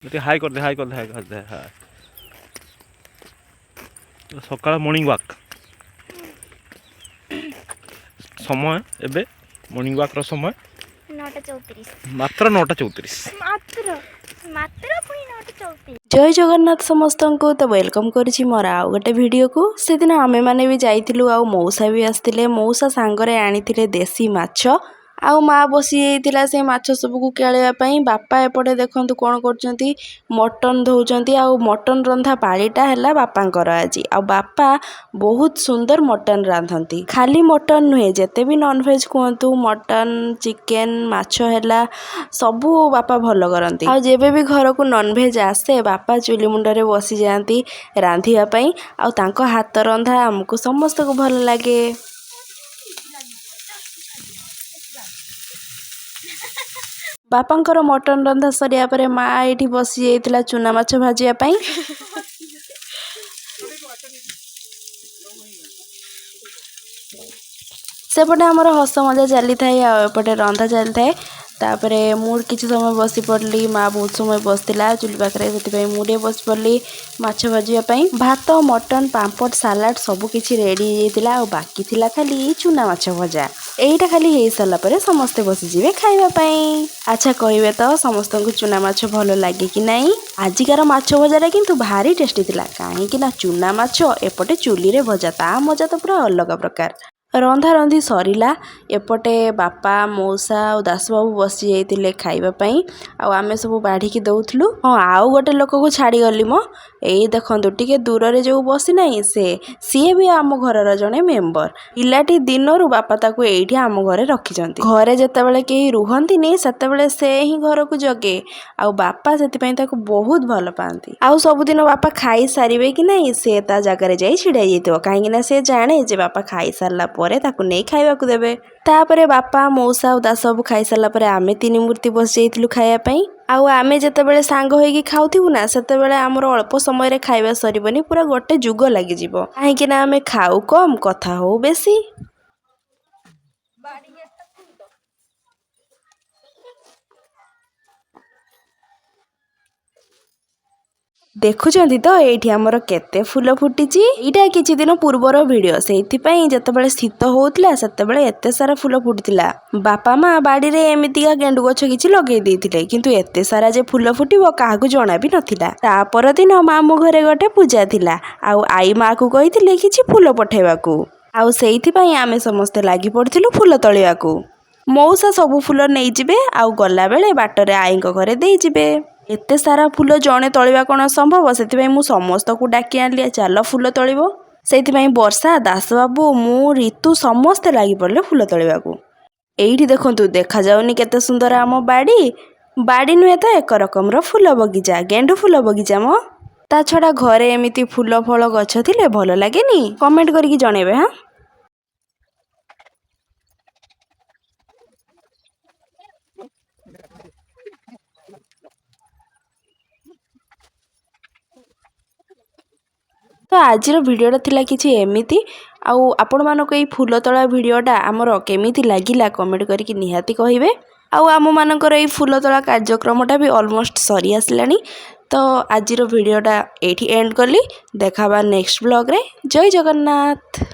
ଟିକେ ହାଇ କରିଦେ, ହାଇ କରିଦେ, ହାଇ କରିଦେ, ହାଇ। ସକାଳ ମର୍ଣ୍ଣିଂ ୱାକ୍ ସମୟ ଏବେ, ମର୍ଣ୍ଣିଂ ୱାକ୍ର ସମୟ। 9:34। ମାତ୍ର 9:34। ମାତ୍ର ମାତ୍ର ପୁଣି 9:34। ଜୟ ଜଗନ୍ନାଥ ସମସ୍ତଙ୍କୁ। ତ welcome କରୁଛି ମୋର ଆଉ ଗୋଟେ ଭିଡ଼ିଓକୁ। ସେଦିନ ଆମେମାନେ ବି ଯାଇଥିଲୁ ଆଉ ମଉସା ବି ଆସିଥିଲେ। ମଉସା ସାଙ୍ଗରେ ଆଣିଥିଲେ ଦେଶୀ ମାଛ ଆଉ ମା ବସିଯାଇଥିଲା ସେ ମାଛ ସବୁକୁ କେଳେଇବା ପାଇଁ। ବାପା ଏପଟେ ଦେଖନ୍ତୁ କ'ଣ କରୁଛନ୍ତି, ମଟନ୍ ଧୋଉଛନ୍ତି। ଆଉ ମଟନ୍ ରନ୍ଧା ପାଳିଟା ହେଲା ବାପାଙ୍କର ଆଜି। ଆଉ ବାପା ବହୁତ ସୁନ୍ଦର ମଟନ୍ ରାନ୍ଧନ୍ତି। ଖାଲି ମଟନ୍ ନୁହେଁ, ଯେତେ ବି ନନଭେଜ୍ କୁହନ୍ତୁ, ମଟନ୍, ଚିକେନ୍, ମାଛ ହେଲା, ସବୁ ବାପା ଭଲ କରନ୍ତି। ଆଉ ଯେବେ ବି ଘରକୁ ନନଭେଜ୍ ଆସେ, ବାପା ଚୁଲି ମୁଣ୍ଡରେ ବସିଯାଆନ୍ତି ରାନ୍ଧିବା ପାଇଁ। ଆଉ ତାଙ୍କ ହାତ ରନ୍ଧା ଆମକୁ ସମସ୍ତଙ୍କୁ ଭଲ ଲାଗେ। ବାପାଙ୍କର ମଟନ୍ ରନ୍ଧା ସରିବା ପରେ ମା ଏଇଠି ବସିଯାଇଥିଲା ଚୁନା ମାଛ ଭାଜିବା ପାଇଁ। ସେପଟେ ଆମର ହସ ମଜା ଚାଲିଥାଏ ଆଉ ଏପଟେ ରନ୍ଧା ଚାଲିଥାଏ। ତାପରେ ମୁଁ କିଛି ସମୟ ବସି ପଡ଼ିଲି। ମା ବହୁତ ସମୟ ବସିଥିଲା ଚୁଲି ପାଖରେ, ସେଥିପାଇଁ ମୁଁ ଟିକେ ବସି ପଡ଼ିଲି ମାଛ ଭାଜିବା ପାଇଁ। ଭାତ, ମଟନ୍, ପାମ୍ପଡ଼, ସାଲାଡ଼ ସବୁ କିଛି ରେଡ଼ି ହେଇଯାଇଥିଲା ଆଉ ବାକି ଥିଲା ଖାଲି ଚୁନା ମାଛ ଭଜା। ଏଇଟା ଖାଲି ହେଇସାରିଲା ପରେ ସମସ୍ତେ ବସିଯିବେ ଖାଇବା ପାଇଁ। ଆଚ୍ଛା କହିବେ ତ, ସମସ୍ତଙ୍କୁ ଚୁନା ମାଛ ଭଲ ଲାଗେ କି ନାହିଁ? ଆଜିକାର ମାଛ ଭଜାଟା କିନ୍ତୁ ଭାରି ଟେଷ୍ଟି ଥିଲା, କାହିଁକି ନା ଚୁନା ମାଛ ଏପଟେ ଚୁଲିରେ ଭଜା, ତା ମଜା ତ ପୁରା ଅଲଗା ପ୍ରକାର। ରନ୍ଧା ରନ୍ଧି ସରିଲା, ଏପଟେ ବାପା, ମଉସା ଆଉ ଦାସବାବୁ ବସି ଯାଇଥିଲେ ଖାଇବା ପାଇଁ ଆଉ ଆମେ ସବୁ ବାଢ଼ିକି ଦେଉଥିଲୁ। ହଁ, ଆଉ ଗୋଟେ ଲୋକକୁ ଛାଡ଼ିଗଲି ମ। ଏଇ ଦେଖନ୍ତୁ, ଟିକେ ଦୂରରେ ଯେଉଁ ବସିନାହିଁ ସେ, ସିଏ ବି ଆମ ଘରର ଜଣେ ମେମ୍ବର। ପିଲାଟି ଦିନରୁ ବାପା ତାକୁ ଏଇଠି ଆମ ଘରେ ରଖିଛନ୍ତି। ଘରେ ଯେତେବେଳେ କେହି ରୁହନ୍ତିନି, ସେତେବେଳେ ସେ ହିଁ ଘରକୁ ଜଗେ ଆଉ ବାପା ସେଥିପାଇଁ ତାକୁ ବହୁତ ଭଲ ପାଆନ୍ତି। ଆଉ ସବୁଦିନ ବାପା ଖାଇସାରିବେ କି ନାହିଁ, ସେ ତା ଜାଗାରେ ଯାଇ ଛିଡ଼ା ହେଇଯାଇଥିବ, କାହିଁକି ନା ସେ ଜାଣେ ଯେ ବାପା ଖାଇସାରିଲା ପରେ ତାକୁ ନେଇ ଖାଇବାକୁ ଦେବେ। ତାପରେ ବାପା, ମଉସା ଆଉ ଦାସବାବୁ ଖାଇସାରିଲା ପରେ ଆମେ ତିନି ମୂର୍ତ୍ତି ବସିଯାଇଥିଲୁ ଖାଇବା ପାଇଁ। ଆଉ ଆମେ ଯେତେବେଳେ ସାଙ୍ଗ ହେଇକି ଖାଉଥିବୁ ନା, ସେତେବେଳେ ଆମର ଅଳ୍ପ ସମୟରେ ଖାଇବା ସରିବନି, ପୁରା ଗୋଟେ ଯୁଗ ଲାଗିଯିବ, କାହିଁକି ନା ଆମେ ଖାଉ କମ୍, କଥା ହଉ ବେଶୀ। ବାଡ଼ି ଗେଟ୍ଟା ଖୋଲିଦ। ଦେଖୁଛନ୍ତି ତ, ଏଇଠି ଆମର କେତେ ଫୁଲ ଫୁଟିଛି। ଏଇଟା କିଛି ଦିନ ପୂର୍ବର ଭିଡ଼ିଓ। ସେଇଥିପାଇଁ ଯେତେବେଳେ ଶୀତ ହଉଥିଲା, ସେତେବେଳେ ଏତେ ସାରା ଫୁଲ ଫୁଟିଥିଲା। ବାପା ମା ବାଡ଼ିରେ ଏମିତିକା ଗେଣ୍ଡୁ ଗଛ କିଛି ଲଗେଇ ଦେଇଥିଲେ, କିନ୍ତୁ ଏତେ ସାରା ଯେ ଫୁଲ ଫୁଟିବ କାହାକୁ ଜଣା ବି ନଥିଲା। ତା ପରଦିନ ମାମୁଁ ଘରେ ଗୋଟେ ପୂଜା ଥିଲା ଆଉ ଆଈ ମାକୁ କହିଥିଲେ କିଛି ଫୁଲ ପଠେଇବାକୁ। ଆଉ ସେଇଥିପାଇଁ ଆମେ ସମସ୍ତେ ଲାଗି ପଡ଼ିଥିଲୁ ଫୁଲ ତୋଳିବାକୁ। ମଉସା ସବୁ ଫୁଲ ନେଇଯିବେ ଆଉ ଗଲାବେଳେ ବାଟରେ ଆଈଙ୍କ ଘରେ ଦେଇଯିବେ। ଏତେ ସାରା ଫୁଲ ଜଣେ ତୋଳିବା କ'ଣ ସମ୍ଭବ? ସେଥିପାଇଁ ମୁଁ ସମସ୍ତଙ୍କୁ ଡାକି ଆଣିଲି, ଚାଲ ଫୁଲ ତୋଳିବ। ସେଇଥିପାଇଁ ବର୍ଷା, ଦାସବାବୁ, ମୁଁ, ରିତୁ ସମସ୍ତେ ଲାଗି ପଡ଼ିଲେ ଫୁଲ ତୋଳିବାକୁ। ଏଇଠି ଦେଖନ୍ତୁ, ଦେଖାଯାଉନି କେତେ ସୁନ୍ଦର ଆମ ବାଡ଼ି? ବାଡ଼ି ନୁହେଁ ତ, ଏକ ରକମର ଫୁଲ ବଗିଚା, ଗେଣ୍ଡୁ ଫୁଲ ବଗିଚା ମ। ତା ଛଡ଼ା ଘରେ ଏମିତି ଫୁଲ ଫଳ ଗଛ ଥିଲେ ଭଲ ଲାଗେନି? କମେଣ୍ଟ କରିକି ଜଣେଇବେ। ହଁ। ତ ଆଜିର ଭିଡ଼ିଓଟା ଥିଲା କିଛି ଏମିତି। ଆଉ ଆପଣମାନଙ୍କୁ ଏଇ ଫୁଲ ତୋଳା ଭିଡ଼ିଓଟା ଆମର କେମିତି ଲାଗିଲା, କମେଣ୍ଟ କରିକି ନିହାତି କହିବେ। ଆଉ ଆମମାନଙ୍କର ଏଇ ଫୁଲ ତୋଳା କାର୍ଯ୍ୟକ୍ରମଟା ବି ଅଲମୋଷ୍ଟ ସରି ଆସିଲାଣି। ତ ଆଜିର ଭିଡ଼ିଓଟା ଏଇଠି ଏଣ୍ଡ କଲି। ଦେଖା ହେବା ନେକ୍ସଟ ବ୍ଲଗ୍ରେ। ଜୟ ଜଗନ୍ନାଥ।